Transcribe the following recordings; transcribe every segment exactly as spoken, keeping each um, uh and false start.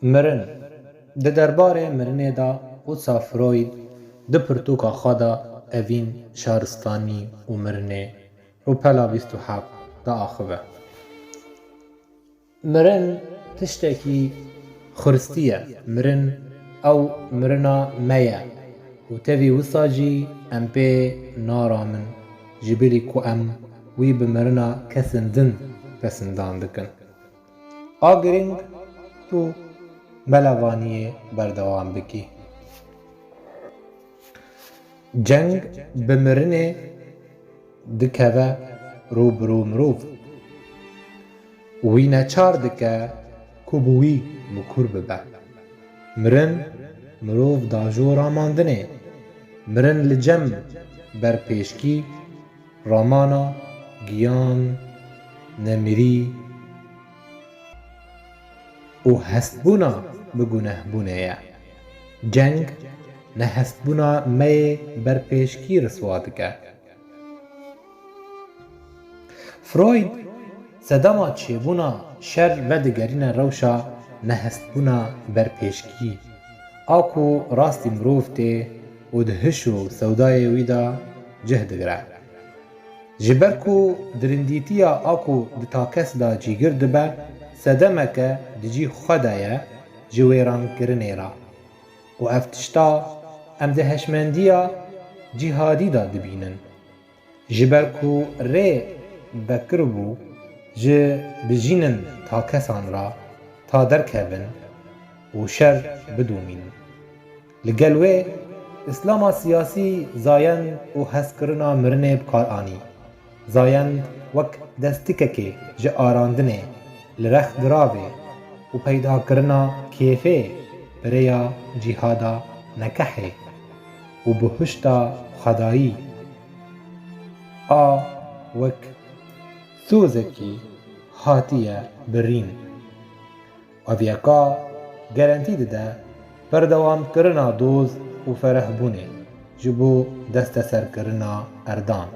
Mirin. Di derbarê mirinê de wisa Freud di pirtûka xwe de Evîn, Şaristanî û Mirinê, rûpela bîst û heft diaxive. Mirin tiştekî xuristî ye. Mirin ew mirina me ye û tevî wisa jî em pê naramin, ji bilî ku em wî bi mirina kesên din pesindan dikin. A girîng, tu belavaniyê berdewam bikî. Ceng bi mirinê dikeve rû bi rû mirov. Wî neçar dike ku bi wî mikur bibe. Mirin mirov da jo ramandinê. Mirin li cem berpêşkî ramana giyan, nemirî û hestbûna bi gunehbûnê ye. Ceng nehestbûna me yê berpêşkî riswa dike. Freud sedema çêbûna şer vedigerîne rewşa nehestbûna berpêşkî, a ku rastî mirov tê û di hiş û sewdayê wî de cih digire. Ji ber ku dirindîtiya a ku di takes de cîgir dibe, sedemeke di cî xwe de ye ji wêrankirinê re û ev tişta em di hişmendiya cîhadî de dibînin. Ji ber ku rê vekiribû ji bijînin takesan re ta derkevin û şer bidomînin. Li gel wê, Îslama siyasî zayend û hezkirina mirinê bi kar anî. Zayend wek destikekê ji arandinê li rex giravê û peydakirina kêfê bi rêya cîhada nekehê û bihuşta xwedayî a wek sozekî hatiye birîn. Ev yeka gerentî dide berdewamkirina doz û ferehbûnê ji bo desteserkirina erdan.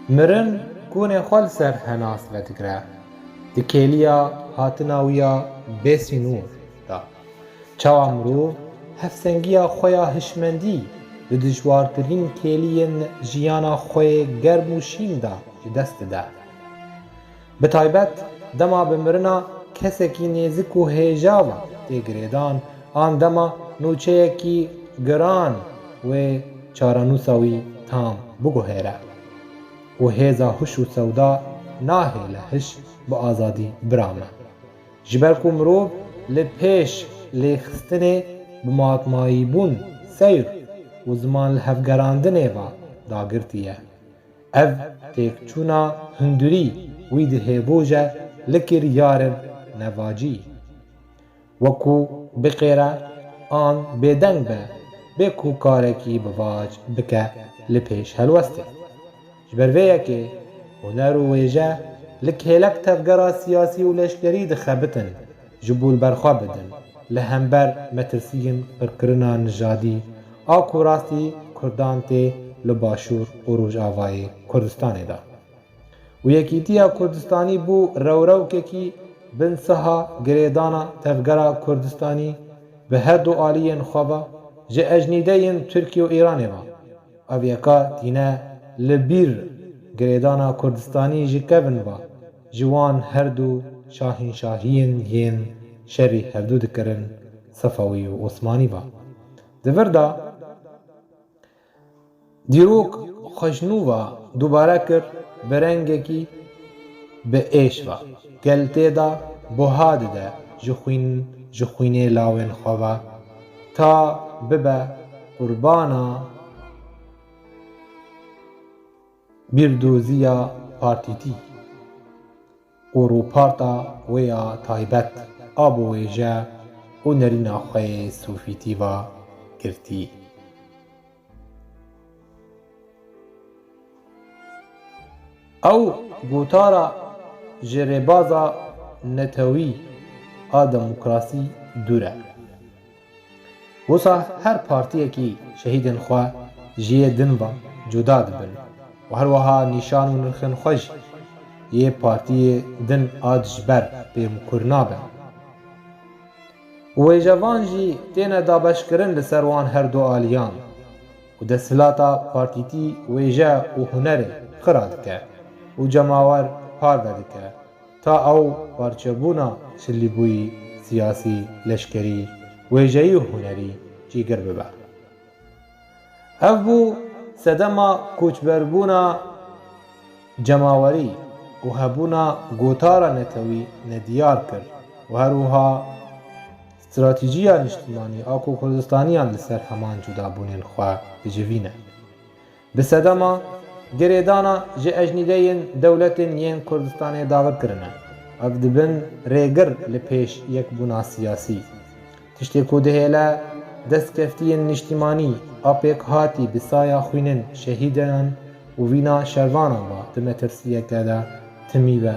Mirin konê xwe li ser henas vedigre, di kêliya hatina wî ya bêsînor de. Çawa mirov hevsengiya xwe ya hişmendî di dijwartirîn kêliyên jiyana xwe yê germ û şîn de ji dest dide. Bi taybet dema bi mirina kesekî nêzik û hêja ve tê girêdan, an dema nûçeyekî giran wê çarenûsa wî tam biguhêre û hêza hiş û sewda nahêle hiş bi azadî birame. Ji ber ku mirov li pêş lêxistinê bi matmayîbûn seyr û ziman li hevgerandinê ve dagirtî ye. Ev têkçûna hundirî wî di hêvoje li kiryarên nevacî, wekû biqêre an bêdeng be, bê ku karekî bi vac bike li pêş helwestê. Ji ber vê yekê huner û wêje li kêlek tevgera siyasî û leşkerî dixebitin, ji bo li ber xwe bidin li hember metirsiyên qirkirina nijadî a ku rastî Kurdan tê li Başûr û Rojavayê Kurdistanê de. Û Yekîtiya Kurdistanî bû rewrewkekî binsiha girêdana tevgera Kurdistanî bi her du aliyên xwe ve ji ecnîdeyên Tirkiye û Îranê ve. Ev yeka tîne li bîr girêdana Kurdistanî ji kevin ve ji wan her du şahînşahiyên yên şerî hevdu dikirin, Sefewî û Osmanî ve. Di vir de dîrok xwe ji nû ve dubare kir bi rengekî bi êş ve. Gel tê de buha dide ji xwîn, ji xwînê lawên xwe ve ta bibe qurbana bîrdoziya partîtî û rûparta wê ya taybet a bi wêje û nerîna xwe yê sofîtî ve girtî. Ew gotara ji rêbaza netewî a demokrasî dûr e. Wisa her partiyekî şehîdên xwe ji yê din ve cuda dibin û her wiha nîşan û nirxên xwe jî yê partiyê din a dijber pê mikur nabin. Wêjevan jî têne dabeşkirin li ser wan her du aliyan û desthilata partîtî wêje û hunerê xira dike û cemawer parve dike, ta ew parçebûna şilîbûyî siyasî, leşkerî, wêjeyî û hunerî cîgir bibe. Ev bû sedema koçberbûna cemawerî û hebûna gotara netewî nediyar kir û her wiha stratîjiya niştimanî a ku Kurdistaniyan li ser heman cudabûnên xwe dicivîne. Bi sedema girêdana ji ecnîdeyên dewletên yên Kurdistanê dawir kirine. Ev dibin rêgir li pêş yekbûna siyasî. Tiştê ku dihêle destkeftiyên niştimanî a pêkhatî bi saya xwînên şehîdan û vîna şervanan ve di metirsiyeke de timî be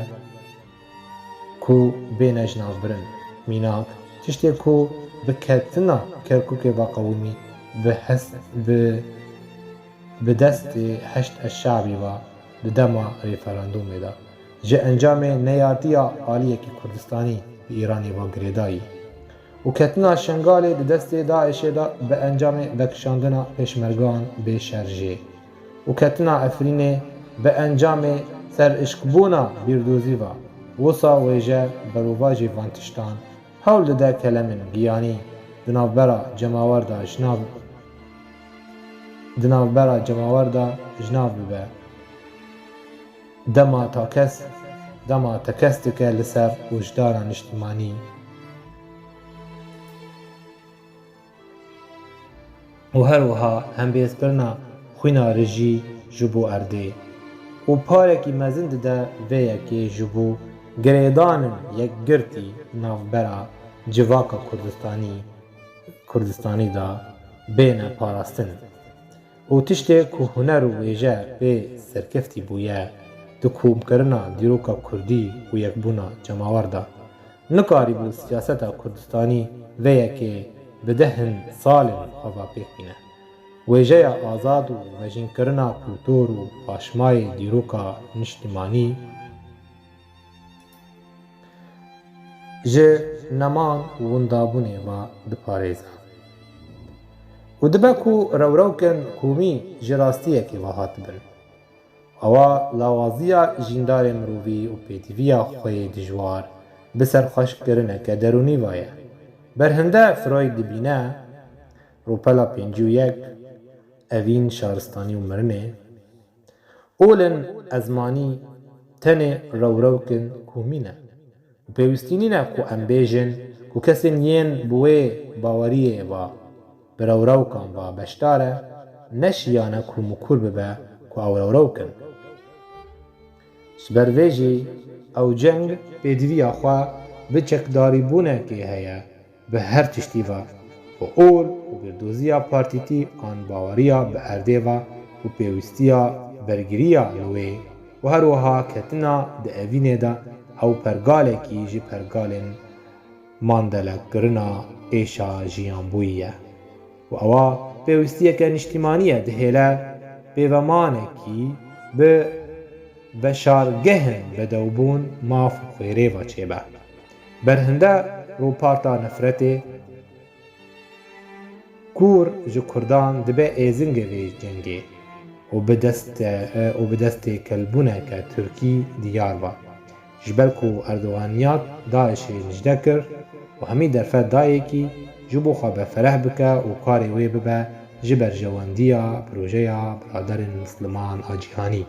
ku bêne jinavbirin. Mînak, tiştê ku bi ketina Kerkûkê ve qewimî, bi hes-, bi, bi destê Heşd Eşşabî ve di dema referandûmê de ji encamê neyartiya aliyekî Kurdistanî bi Îranê ve girêdayî û ketina Şengalê di destê DAIŞê de bi encamê vekişandina pêşmergan bê şerjê û ketina Efrînê bi encamê serişkbûna bîrdozî ve, wisa wêje berovajî van tiştan hewl dide kelemên giyanî di navbera cemawer de ji nav, di navbera cemawer de ji nav bibe. Dema takes, dema tekez dike li ser wijdana niştimanî û her wiha hembêzkirina xwîna rijî ji bo erdê û parekî mezin dide vê yekê ji bo girêdanên yekgirtî navbera civaka Kurdistanî, Kurdistanî de bêne parastin. Û tiştê ku huner û wêje pê serkeftî bûye di komkirina dîroka kurdî û yekbûna cemawer de, nikarîbû siyaseta Kurdistanî vê yekê bi dehin salên xwe ve pêk bîne. Wêjeya azad û vejînkirina kultur û paşmayê dîroka niştimanî ji neman û windabûnê ve diparêze. Û dibe ku rewrewkên komî ji rastiyekê ve hatibin. Ewa lawaziya jîndarê mirovî û pêdiviya xwe yê dijwar bi serxweşkirineke derûnî ve ye. Berhinde Freud dibîne, rûpela pêncî û yek, evîn şaristanî û mirinê, Olên ezmanî tenê rewrewkên komî ne û pêwîstî nîne ku em bêjin ku kesên yên bi wê baweriyê ve bi rewrewkan ve beşdar e, neşiyane kûmûkûr bibe ku ew rewrewk in. Ji ber vê jî ew ceng pêdiviya xwe bi çekdarîbûnekê heye, bi her tiştî ve, bi ol û bîrdoziya partîtî an baweriya bi erdê ve û pêwîstiya bergiriya li wê û her wiha ketina di evînê de ew pergalekî ji pergalên mandelekirina êşa jiyanbûyî ye. Û ewa pêwîstiyeke niştîmanî ye, dihêle pêvemanekî bi veşargehên bedewbûn, maf û xwêrê ve çêbe. Berhinde rûparta nefretê kûr ji kurdan dibe êzingê vê cengê û bi dest, û bi destê kelbûneke tirkî diyar be. Ji ber ku Erdogan niyad DAIŞê nijde kir û hemî derfet dayekî ji bo xwe befereh bike û karê wê bibe ji berjewendiya projeya Biraderên Misliman a Cîhanî,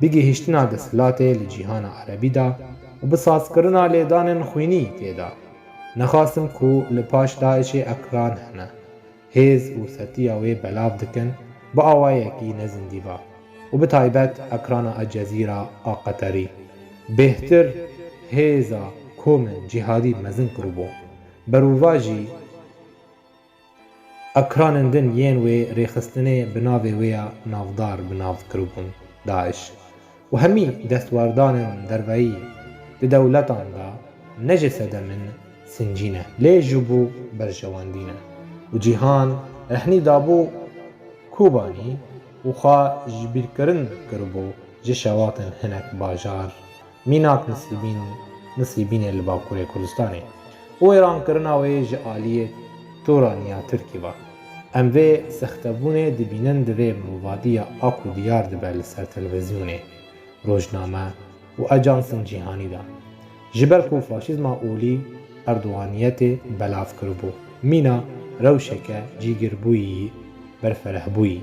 bigihîştina desthilatê li cîhana erebî de û bi sazkirina lêdanên xwînî tê de. Nexasim ku li paş DAIŞê ekran hene. Hêz û setiya wê belav dikin, bi awayekî ne zindî ve û bi taybet ekrana El Cezîra a Qeterî bêhtir hêza komên cîhadî mezin kiribû. Berovajî ekranên din yên wê rêxistinê bi navê wê ya navdar bi nav kiribûn DAIŞ. Û hemî destwerdanên derveyî di dewletan de ne ji sedem in sincî ne, lê ji bo berjewendî ne. Û cîhan rehnî dabû Kobanî û xwe ji bîrkirin kiribû ji şewatên hinek bajar, mînak Nisîbîn, Nisîbînê li Bakurê Kurdistanê. Wêrankirina wê ji aliyê Toraniya Tirkî ve. Em vê sextebûnê dibînin di vê mirovatiya a ku diyar dibe li ser televîzyonê, rojname û ajansên cîhanî de. Ji ber ku faşîzma olî Erdoganiyetê belav kiribû, mîna rewşeke cîgirbûyî berferehbûyî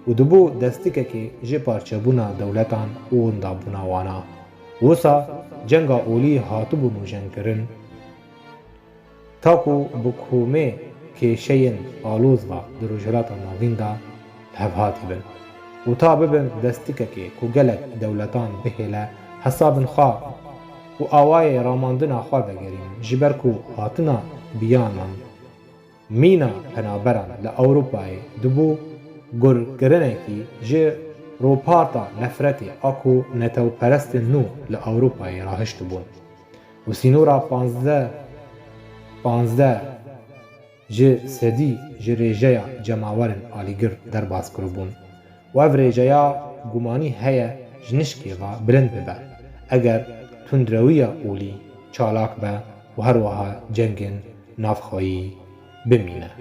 û dibû destikekê ji parçebûna dewletan û windabûna wana. Wisa cenga olî hatibû nûjenkirin, ta ku bi komê kêşeyên aloz ve di Rojhilata Navîn de li hev hatî bin û ta bibin destikekê ku gelek dewletan bihêle hesabin xwe û awayê ramandina xwe vegerînin, ji ber ku hatina biyanan mîna penaberan li Ewropayê dibû gurkirinekî ji roparta nefretê a ku netewperestên nû li Ewropayê rahiştibûn û sînora panzdeh, panzdeh ji sedî ji rêjeya cemawerên alîgir derbas kiribûn û ev rêjeya gumanî heye ji nişkê ve bilind bibe, eger tundrewiya olî çalak be û her wiha cengên navxweyî bimîne.